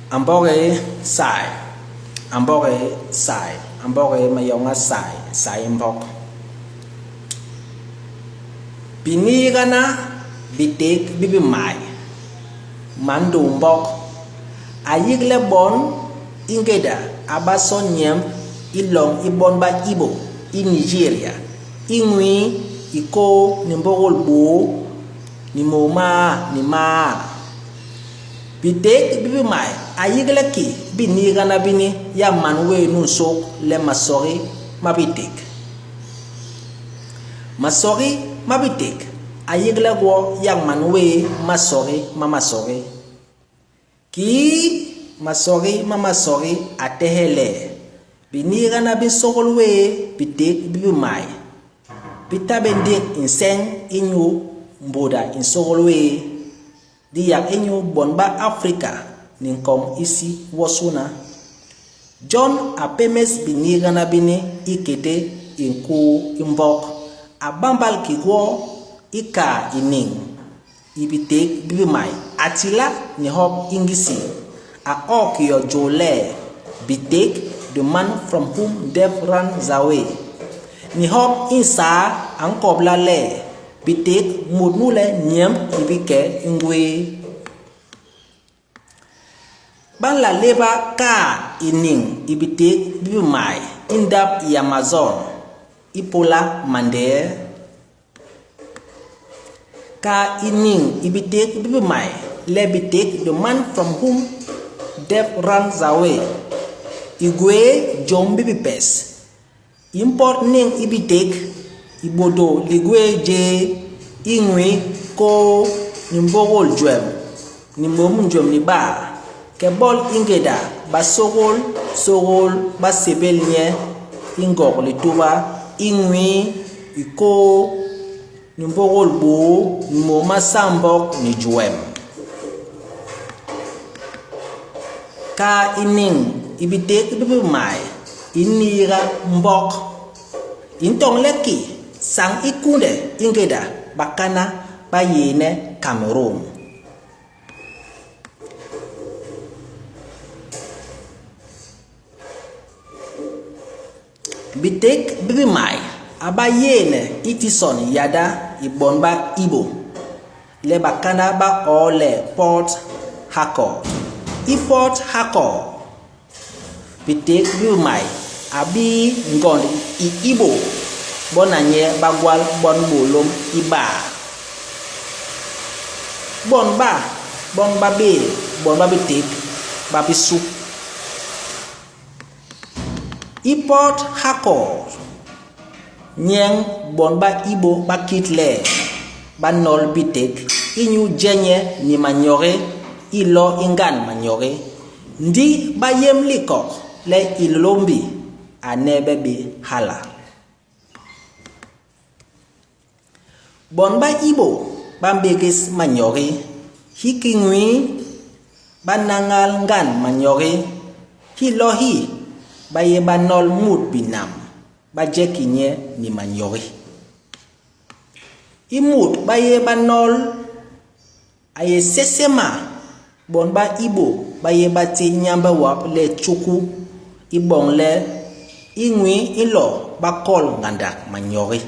A mboge sai, a mboge sai, a mboge mayôña sai, sai i mbok. Biniigana biték bi bimai, man Ndômbok a yigle bon i ngéda a ba so nyemb i loñ i bon ba Ibo i Nijéria i ñwii i kôô ni mbôgôl bôô ni môô maa ni maa. Biték bi bimai a yigle ki biniigana bini yak man wéé nu nsôk le Masôgi ma biték. Masôgi ma biték a yigle gwo yak man wéé Masôgi ma Masôgi. Kii Masôgi ma Masôgi a tehe le biniigana bi nsôgôl wéé biték bi bimai bi ta bé ndik nseñ inyu mbôda i nsôgôl wéé, ndi yak inyu bon ba Afrika ni nkoñ isi wonsôna. Jon a pémés biniigana bini ikété i nkuu i mbok, a bambal ki gwo i kaa i niñ i biték bi bimai, a tila ni hop i Ngisi, a o ki yo jôl le Biték, The Man From Whom Death Runs Away. Ni hop i nsaa a nkobla le Biték, mut nu le nyemb i bi ke i ngwéé. Ba nla léba kaa i niñ i biték bi bimai i ndap i Amazon ipôla mandéé. Kaa i niñ i biték bi bimai le Biték, The Man From Whom Death Runs Away, i gwé jôm bi bipes. I mpot niñ i biték, i bôdôl ligwéé jéé i ñwii kôô ni mbôgôl juem ni môm juem ni baa, ke bol i ngéda basôgôl sôgôl ba sébél nye i Ngog Lituba i ñwii i kôô ni mbôgôl bôô ni môm masaambok ni juem. Kaa i niñ i biték bi bimai i niiga mbok. I ntoñle ki sañ i kunde i ngéda bakana ba yééne Kamerun. Biték bi bimai a ba yééne i tison yada i bon ba Ibo le bakana ba oo le Port Harcourt. I Port Harcourt, biték bi bimai a bii ngond i Ibo bona nye ba gwal bon bôlôm ibaa. Bon ba bon ba bé bon ba biték ba bisu. I Port Harcourt, nyen bon ba Ibo ba kit le ba nol biték inyu je nye ni manyoge i lo i ngand manyoge. Ndi ba yem likok le Hilôlômbi a neebe bé hala. Bon ba Ibo ba mbégés manyoge. Hiki nwii, ba nañal ngand manyoge. Hilo hi, ba yé ba nol mut binam, ba je ki nye ni manyoge. I mut ba yé ba nol a yé sesema bon ba Ibo ba yé ba ti nyambe wap le Chukwu i boñ le i nwii i nlo ba kol ngandak manyoge.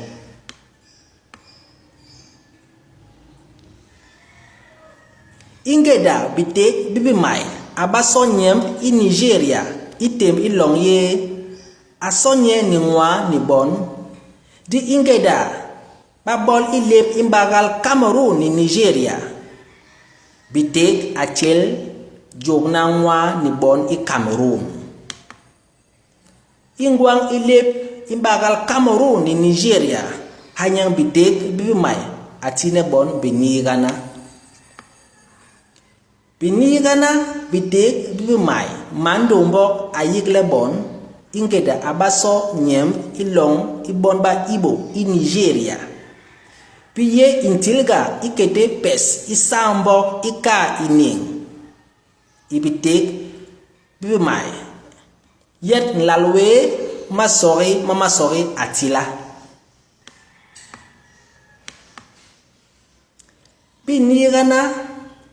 I ngéda biték bi bimai a ba so nyemb i Nijéria i témb i loñ yé, a so nye ni nwaa ni bon. Ndi i ngéda Ba bol i lép i mbagal Kamerun ni Nijéria. Biték a tjél jôgna nwaa ni bon i Kamerun. I ngwañ i lép i mbagal Kamerun ni Nijéria, ha nyen biték bi bimai a tine bon biniigana. Biniigana biték bi bimai man Ndombok a yigle bon i ngéda a ba so nyemb i loñ i bon ba Ibo i Nijéria, bi yé i ntilga ikété pes i saambok i kaa i niñ i biték bi bimai, yet nlal wéé Masôgi ma Masôgi a tila. Biniigana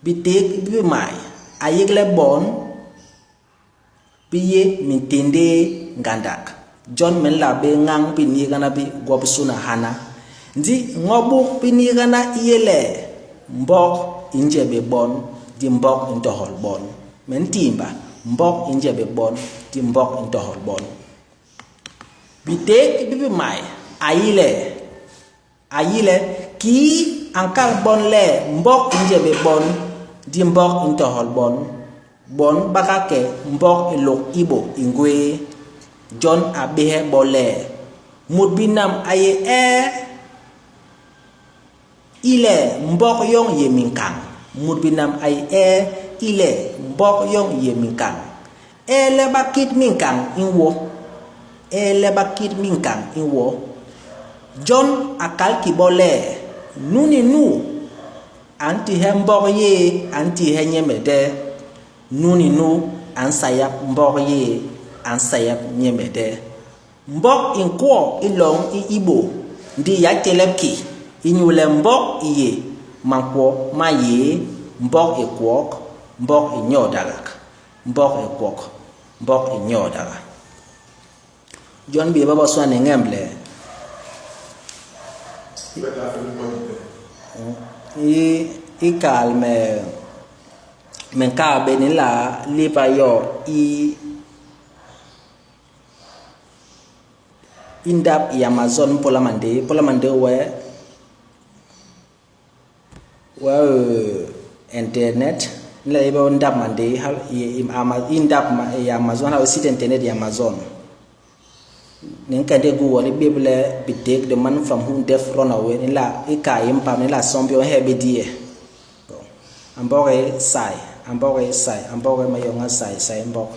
biték bi bimai a yigle bon. bi yé minténdéé ngandak, jon me nla bé ñañ biniigana bi gwobisôna hana. Ndi ño buk biniigana i yé le, Mbok i nje bé bon, ndi mbok i ntohol bon. Me ntiimba, Mbok i nje bé bon, ndi mbok i ntohol bon. Biték bi bimai, a yi le, A yi le, kii a nkal bon le mbok i nje bé bon, ndi mbok i ntohol bon, bon ba ga ke mbok i Lôk Ibo i ngwéé. Jon a béhe bo le, Mut binam a yé ee i le mbok yoñ yé minkañ. Mut binam a yé ee i le mbok yoñ yé minkañ. Ee le ba kit minkañ i nwo. Ee le ba kit minkañ i nwo. Jon a kal ki bo le, Nu ni nu a ntiihe mbok yé a ntiihe nyemede, nu ni nu a nsayap mbok yé a nsayap nyemede. Mbok i nkwo i loñ i Ibo, ndi y'a telep ki, inyule mbok i yé mankwo ma yé, mbok i kwok, mbok i nyodagak, mbok i kwok, mbok i nyodaga. Jon bi ba bobasôna ni ñemble i i kal me me nkaa bé ni nla léba yo i I ndap i Amazon mpôla mandé, mpôla mandé wee wee internet ni la yéba ndap mandé i ndap i Amazon hala wee site internet i Amazon. Ni nkende Google ni bép le biték the man from whom death run away ni la i ka i mpam ni la somb yo he bé diye. A mbok i sai, a mbok i sai, a mbok i mayôñga sai, sai mbok.